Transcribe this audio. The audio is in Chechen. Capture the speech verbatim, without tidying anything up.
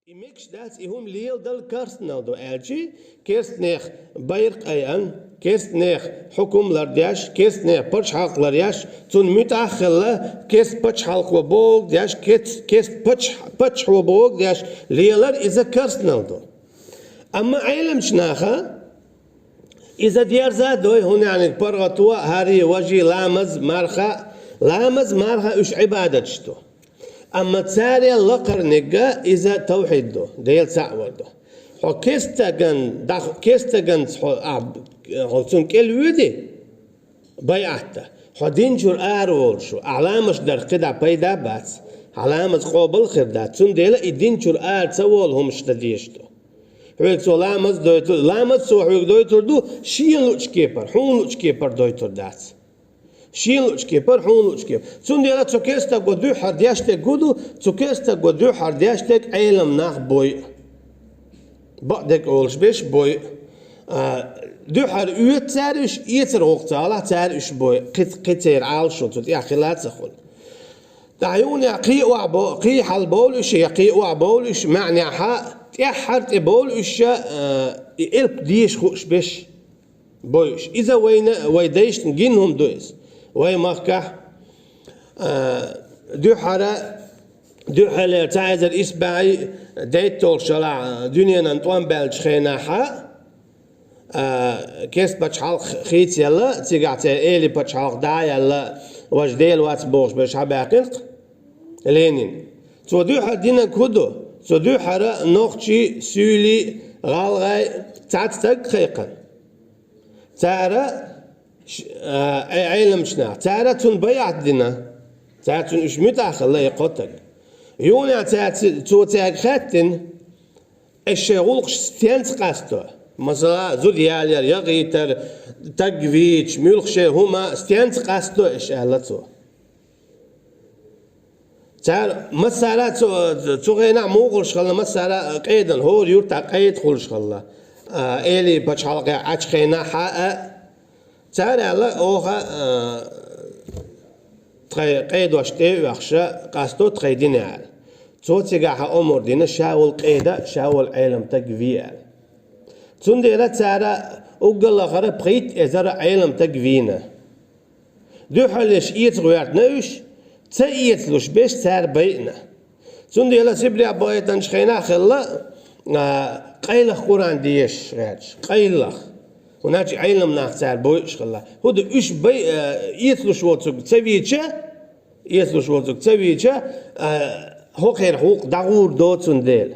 И мегаш дац, и хӀума леладала керстанал ду аьлча, керстанех байракх айъан, керстанех хьукум лардеш, керстанех пачхьалкх ларъеш, цунна муьтӀахь а хилла, керста пачхьалкхо бохург деш, керста, керста пачхь-, паччахьо бохург деш лелар иза керстанал ду. Амма Ӏеламчу наха иза дерза а дой, хӀунда аьлча паргӀато а, хӀара важа, ламаз, марха, ламаз, марха уьш Ӏибадаташ ду. Амма царел лакхарниг а иза тавхьид ду, Дела цхьаъ вар ду. Хьо керстаган, дах-, керстаганца хьо, а, хьо цунна кӀел воьдий, байӀат а, хьо дин чуьра ара волуш ву, ахьа ламазаш дарх кхидӀа пайда а бац, хьан ламаз къобал а хир дац, цундела и дин чуьра ара ца волу хӀумаш дан дезаш ду. Хьоьга цо ламаз дойтур, ламаз цо хьоьга дойтур ду, шена луъучу кепара, хьуна луъучу кепара дойтур дац. Шена луъучу кепара, хьуна луъучу кепара. Цундела цу керстаго дуьххьара деш дерг хӀун ду, цу керстаго дуьххьара деш дерг Ӏелам нах бой а. Бакъдерг олуш берш бой а. А, дуьххьара оьцу цара уьш, эцар гӀуллакх ца хилахь, цара уьш бой а. Кхин, кхин церан Ӏалашо цу тӀехь хила а ца хуьлу. ТӀаккха юханехь кхин а охьабо-, кхин а хьалабовлу уьш, я кхин а охьабовлу уьш, маьӀнехьа, тӀаьххьара тӀе бовлу уьш, а, и элп деша хууш берш бой уьш. Иза вайна, вай дайшна гина хӀума ду иза. Вай махкахь, а, дуьххьара, дуьххьарлера цхьа эзар исс бӀе дейтталгӀачу шарахь дуьненан тӀом баьллачу хенахьа, а, керста пачхьалкх хийцаелла, цигахь церан эли пачхьалкх дӀа а яьлла, важа Дела вац бохуш берш хьабаьккхина-кх Ленин. Цо дуьххьара динарг хӀун ду? Цо дуьххьара нохчий, суьйлий, гӀалгӀай, цхьацца стаг кхайкхина. Цара, ш-, а, Ӏе-, Ӏеламчу наха, цара цунна байӀат дина. Цара цунна уьш муьтӀахь хилла, и кхо стаг. Юханехь цара ци-, цо цаьрга хаьттина, аш шайн гӀуллакхаш стенца къасто? Масала, зуда ялаяр, яхийтар, стаг вийча, муьлхха шайн хӀума стенца къасто аш, аьлла цо. Цара массара а цу, цу хенахь муха хуьлуш хилла, массара а къедан, хӀора юьртахь къеда хуьлуш хилла. А, эли пачхьалкхехь Ӏачу хенахь а, цара аьлла, оха, а, тхайн къедошна тӀе а оьхуш, къасто тхайн дин аьлла. Цо цигахь омра дина, ша волу къеда, ша волу Ӏелам стаг ве аьлла. Цундела цара уггар лахара пхийтта эзар Ӏелам стаг вийна. Дуьххьарлерш эца гӀоьртина уьш, ца эцалуш берш цара байина. Цундела Сибрехь бахийтинчу хенахь а хилла, а, къайлаха Къуръан дешаш гӀерташ. Къайлаха. ХӀунда аьлча Ӏелам нах цара бойуш хилла. ХӀунда уьш бай-, а, эцалуш воцург ца вийча, эцалуш воцург ца вийча, а, хӀокхеран гӀуллакх дӀагӀур ду цундела.